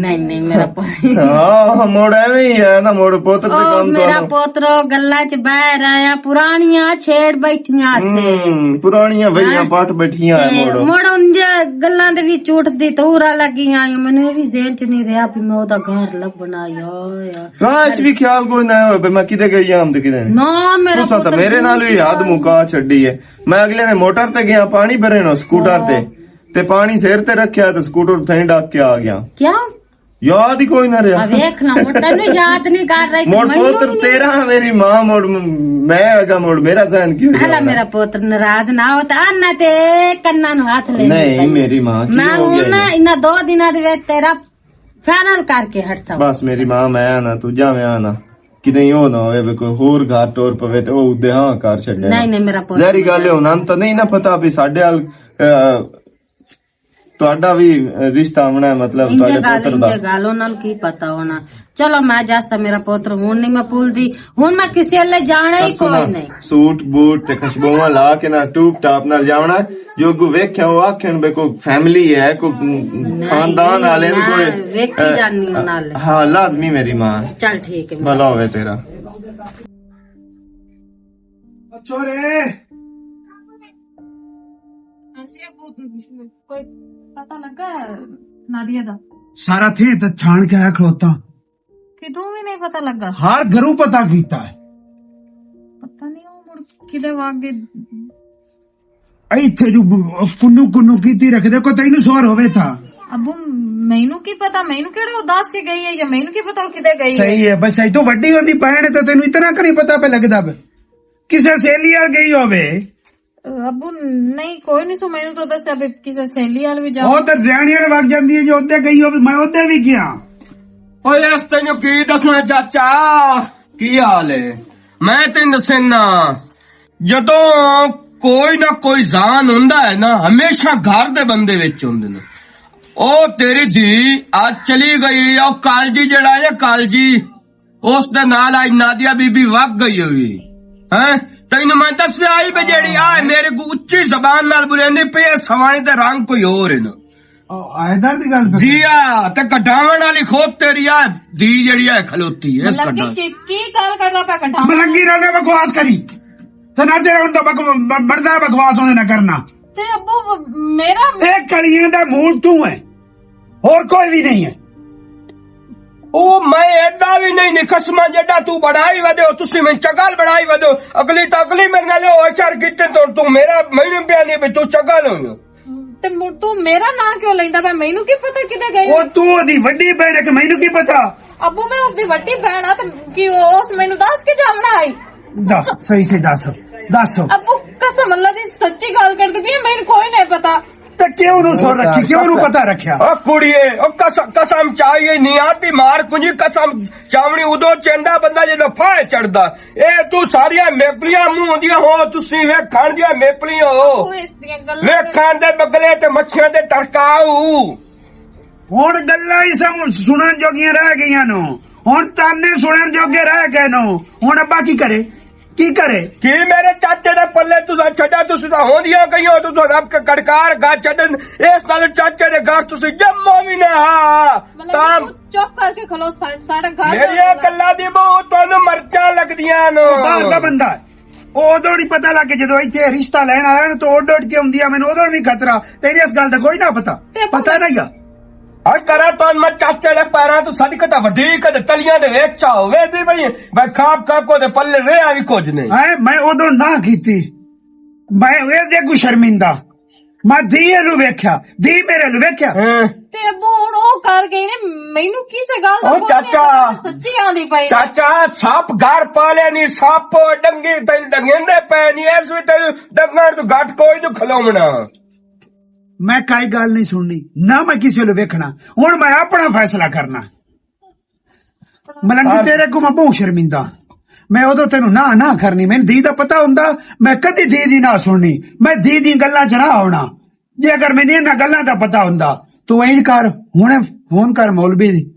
نہیں، نہیں، میرا پوتر۔ ہاں، مڑ ایویں ہی ہے نا، مڑ پوتر دے او، کام تو میرا آنا۔ پوترو، گلاں چ بہ رہے ہیں، پرانیاں چھیڑ بیٹھیاں سے۔ ہوں، پرانیاں ویلیاں تے پٹ بیٹھیاں ہیں تے مڑ۔ مڑ انج گلاں دے وچ اٹھدی تورا لگی آئی، مینوں اے وی ذہن چ نہیں رہیا بھی میں اودا گھر لبھنا، یا، یا۔ راہ چ بھی خیال کوئی نہ ہوئے، میں کدے گئی ہم تے کدے نہیں۔ نہ، میرا تساں تاں پتر میرے نال وی حد مکا چھڈی ہے۔ میں اگلے نے موٹر تے گیا، پانی بھرے نو سکوٹر تے۔ تے پانی سر تے رکھیا تے سکوٹر تھیں ڈاک کے آ گیا۔ کیا؟ یاد ہی کوئی نہ رہیا۔ آ ویکھ نا، ہن تینوں یاد نہیں کر رہی، مڑ مینوں پوتر بھی نہیں۔ تیرا، میری ماں مڑ، میں اگا مڑ، میرا ذہن کیوں ہلا جانا؟ میرا پوتر ناراض نہ ہو، تے آنا تے کناں نوں ہاتھ لے نہیں، لیتا۔ میری ماں، کی میں ہو گیا ہن یہ؟ انہاں دو دناں دے وچ تیرا فائنل کر کے ہٹساں۔ بس میری ماں، میں آنا، تو جاویں آنا۔ کدے یو نہ ہوئے بھی کوئی ہور گھر ٹور پوے تے او دے ہاں کر چھڈے۔ نہیں، نہیں، میرا پوتر زہری گل ہے، ہن انت نہیں نہ پتہ بھی ساڈے حال، اے، تہاڈا وی رشتہ آونا ہے، مطلب، انجے تہاڈے گل، پوتر دا۔ انجے گل، انہاں نوں کی پتہ ہونا۔ چلو، میں جاسا میرا پوتر ہن نہیں میں بھولدی، ہن میں کسے لے جانا ہی کوئی نہیں۔ سوٹ بوٹ تے خوشبوواں لا کے نہ ٹوپ ٹاپ نال جاونا، جو اگوں ویکھیا او آکھن بے کوئی فیملی ہے، کوئی خاندان والے نے، کوئی ویکھی جانی انہاں نال۔ ہاں، لازمی میری ماں۔ چل ٹھیک ہے۔ بھلا ہوئے تیرا۔ چھوڑے۔ ہاں جی ابو، کوئی پتہ لگا نادیہ دا؟ سارا تھے تے چھان کے آیا کھلوتا۔ کدوں وی نہیں پتہ لگا؟ ہر گھروں پتہ کیتا ہے۔ پتہ نہیں او مڑ کدے واگ دے ایتھے جو کنو کنو کیتی رکھدے، کوئی تینوں سور ہووے تھا۔ ابو، مینوں کی پتہ، مینوں کیڑا اداس کے گئی ہے یا مینوں کی پتہ او کدے گئی ہے؟ صحیح ہے، بس ایتھوں وڈی ہوندی پہن تے تینوں اتنا کہ نہیں پتہ پہ لگدا پہ کسے سہیلی آ گئی ہووے۔ ابو، نہیں، کوئی نہیں سو، مینوں تو دسیا بھی کسے سہیلی آل بھی جاؤ۔ او تے زیانیاں نے وگ جاندی ہے جو اوتے گئی ہووے، میں اوتے بھی گیا۔ اوئے، اس تینوں کی دسنا چاچا، کی حال ہے؟ میں تینوں دسنا، جدوں کوئی نہ کوئی زان ہوندا ہے نا، ہمیشہ گھر دے بندے وچ ہوندے نے۔ او تیری دھی اج چلی گئی، او کالجی جڑا ہے کالجی، اس دے نال اج نادیہ بی بی وگ گئی ہوئی۔ ہیں؟ تینوں میں دسیا ہی بھی جیڑی آ میرے کو اچھی زبان نال بولیندی پئی ہے، سوانی دے رنگ کوئی ہور ہے نا۔ او، حیدر دی گل پہ جی آ، تے کڈاون والی خود تیری آ، دی جیڑی آ کھلوتی ہے، اس مطلب کہ کڈا۔ کی، کی گل کردا پیا کڈاون؟ ملنگی رل کے بکواس کری۔ تے نہ تیرا ہن تو بک-، ب-، بڑدا بکواس ہونے نہ کرنا۔ تے ابو، میرا ایک کلیاں دا مول تو ہے، اور کوئی بھی نہیں ہے۔ او میں ایڈا بھی نہیں نکسما جڈا تو بڑائی ودے ہو، تسی میں چگل بڑائی ودے ہو۔ اگلی تو اگلی میرے نال او اچار کیتے تو تو میرا، مینوں پیا نہیں بھی تو چگل ہوئی ہو۔ تے مڑ تو میرا ناں کیوں لیندا پیا؟ مینوں کی پتہ کدے گئی؟ او تو دی وڈی بہن ہے کہ مینوں کی پتہ؟ ابو، میں اس دی وڈی بہن آ تے کی اس مینوں دس کے جاونا آئی؟ دس، صحیح سے دس، دس۔ ابو، قسم اللہ دی سچی گل کردی پئی، مینوں کوئی نہیں پتہ۔ تے کیوں نو سن رکھی، کیوں نو پتہ رکھیا؟ او کڑیے، او قسم، قسم چاہیے نہیں آتی مار کنجی قسم۔ چاوݨی ادوں چیندا بندہ جدوں پھائے چڑھدا۔ اے تو ساریاں میپلیاں منہ ہوندیاں ہو، تسی ویکھݨ دیاں میپلیاں ہو۔ او اس دیاں گلاں ویکھݨ دے بگلے تے مچھیاں دے ٹرکاؤ۔ ہن گلاں ہی سم-، سنݨ جوگیاں رہ گئیاں نو۔ ہن تانے سنݨ جوگے رہ گئے نو۔ ہن ابا کی کرے؟ کی کرے؟ کی میرے چاچے دے پلے تساں چھڈا؟ تساں تاں ہوندیاں گئیاں، تساں رب کے کڑکار گا چھڈن۔ اس نال چاچے دے گھر تساں جمو وی نہ ہا۔ مطلب تام کہ چپ کر کے کھلو، سا-، ساڈا گھر میریاں گلاں دی بہو تانوں مرچاں لگدیاں نو۔ او باہر دا بندہ ہے۔ او ادوں نہیں پتہ لگ کے جدوں ایتھے رشتہ لین آیا نا، تو اڈ اڈ کے آندی آ، مینوں ادوں بھی خطرہ۔ تیری اس گل دا کوئی نہ پتہ۔ تے پتہ نہ یا۔ ہر کرا تان میں چاچے دے پیراں تو سد کے تے وڈی کدے تلیاں دے وچ چا ہوے دی بھئی، میں خواب کا کو دے پلے رہیا بھی کچھ نہیں۔ اے، میں ادوں نہ کیتی۔ میں اے دے کو شرمندہ۔ میں دی نو ویکھیا، دی میرے نو ویکھیا۔ ہاں۔ تے ابو ہن او کر گئی نے، مینوں کسے گل دا او کوئی نہیں چاچا۔ پتا، سچی آندی پئی۔ چاچا، سپ گھر پالے نہیں، سپ ڈنگی تین ڈنگیندے پے نہیں، اس وی تین ڈنگن تو گھٹ کوئی نو کھلومنا۔ میں کائی گل نہیں سننی، نہ میں کسے نو ویکھنا۔ ہن میں اپنا فیصلہ کرنا۔ ملنگی، تیرے کو میں بہت شرمندہ۔ میں ادو تینوں نہ نہ کرنی، مینوں دی دا پتہ ہوندا، میں کدی دی دی نہ سننی، میں دی دی گلاں چ نہ ہونا۔ جے اگر مینوں انہاں گلاں دا پتہ ہوندا، تو اینج کر، ہنے فون کر مولوی دی،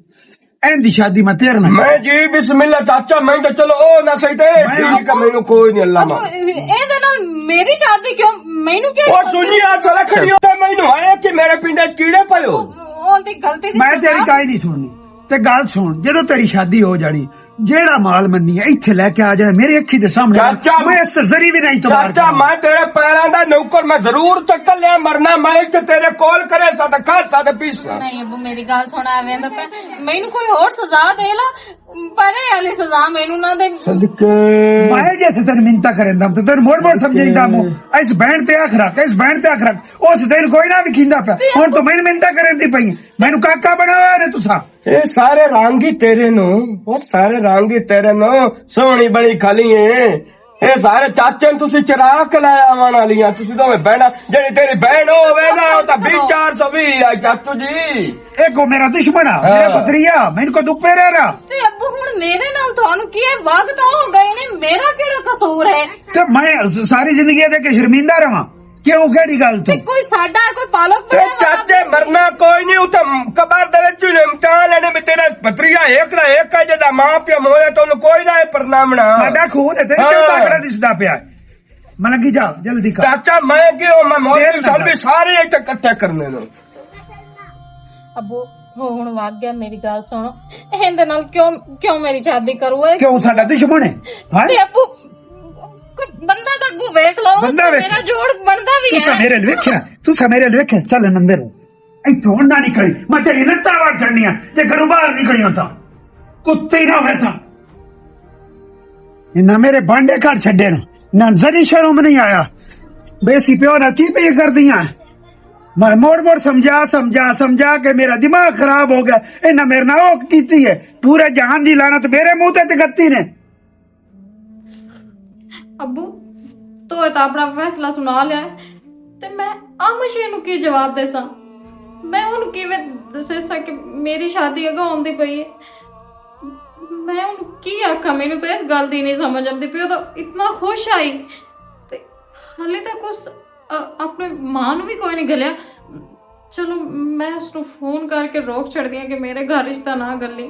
این دی شادی میں تیرے نال۔ میں جی بسم اللہ چاچا، میں تو چلو او نہ صحیح تے میں ٹھیک ہے، مینوں کوئی نہیں، اللہ اب مار۔ اے دے نال میری شادی کیوں؟ مینوں کیا او سنی آ سلا کھڑی ہو تے مینوں آیا کہ میرے پنڈے چ کیڑے پے ہو؟ اون دی غلطی دی میں سزا۔ تیری کائی نہیں سننی۔ تے گل سن، جدوں تیری شادی ہو جانی، جیڑا مال مننی ہے، ایتھے لے کے آ جائے، میرے اکھی دے سامنے۔ چاچا، میں اس ذریعے بھی نہیں تباہ چاچا، کرنا۔ میں تیرے پیراں دا نوکر، میں ضرور چکر لیا مرنا، میں ایتھے تیرے کول کرے سا تے کھا سا تے پیسا۔ نہیں ابو، میری گل سن، ایویں دا پہ-، مینوں کوئی ہور سزا دے لا، پرے والی سزا مینوں نہ دے۔ صدقے۔ میں جیسے تن منتا کریں دم تے تن موڑ موڑ سمجھیں دم۔ اس بہن تے اکھ رکھ، اس بہن تے اکھ رکھ۔ اس دن کوئی نہ وکھیندا پیا۔ ہن تو میں منتا کریں دی پئی۔ مینوں کاکا بنایا نے تساں۔ اے سارے رنگ ہی تیرے نو، او سارے رنگ ہی تیرے نو، سوہنی بنی کھلی اے۔ اے سارے چاچے نوں تسی چرا کے لے آون والیاں، تسی دوویں بہناں، جیڑی تیری بہن ہووے نا، او تاں بیس چار سو وی آئی چاچو جی۔ اے کو میرا دشمن آ، میرا ہاں۔ بھتریا، میں ان کو دکھ پہ رہ رہا۔ تے ابو ہن میرے نال تانوں کی ہے؟ وقت ہو گئے نے، میرا کیڑا قصور ہے؟ تے میں س-، ساری زندگی دے کے شرمندہ رہواں؟ کیوں، کیڑی گل تو؟ تے کوئی ساڈا ہے، کوئی پالک تے بنایا والا چاچے مرنا کوئی نہیں، اتھے قبر دے وچ امتحان لینے بھی تیرا بھتریا ایک دا ایک ہے، جدا ماں پیو مویا تو انہوں کوئی نہ ہے پرنامنا۔ ساڈا خون ہے، تے کیوں ہاں۔ تاکڑا دسدا پیا ہے؟ ملنگی جا، جلدی کر۔ چاچا میں کیوں، میں موت دیر نہ سال کر۔ بھی سارے ایتھے اکٹھے کرنے نے۔ ابو، ہو ہن واگ گیا، میری گل سنو۔ ایندے نال کیوں، کیوں میری شادی کرو اے؟ کیوں ساڈا دشمن ہے؟ ہاں؟ تے ابو، کوئی بندہ تاں اگوں ویکھ لو، بندہ ویکھ۔ میرا جوڑ بندا بھی تساں ہے۔ میرے ال ویکھیا، تساں میرے ال ویکھیا، چل اندر۔ ایتھوں نہ نکلی، میں تیری لتاں وار چڑھنی آ، جے گھروں باہر نکلی ہوں تاں۔ کتے نہ ہوئے تاں۔ انہاں میرے بانڈے کر چھڈے نے، نہ ذری شرم نہیں آیا۔ بیسی پیو نہ کی پی کر دیاں۔ میں موڑ موڑ سمجھا، سمجھا، سمجھا کہ میرا دماغ خراب ہو گیا۔ انہاں میرے نال اوک کیتی ہے۔ پورے جہان دی لعنت میرے منہ تے چکتی نے۔ ابو، تو اے تاں اپنا فیصلہ سنا لیا ہے، تے میں آمشے نوں کی جواب دے ساں؟ میں انہوں کیویں دسے ساں کہ میری شادی اگاں ہوندی پئی ہے؟ میں انہوں کی آکھاں؟ مینوں تو اس گل دی نہیں سمجھ آندی پئی۔ او تو اتنا خوش آئی، تے حالے تک اس، ا-، اپنے ماں نوں بھی کوئی نہیں گلیا۔ چلو، میں اس نوں فون کر کے روک چھڑدی ہاں کہ میرے گھر رشتہ نہ گلی۔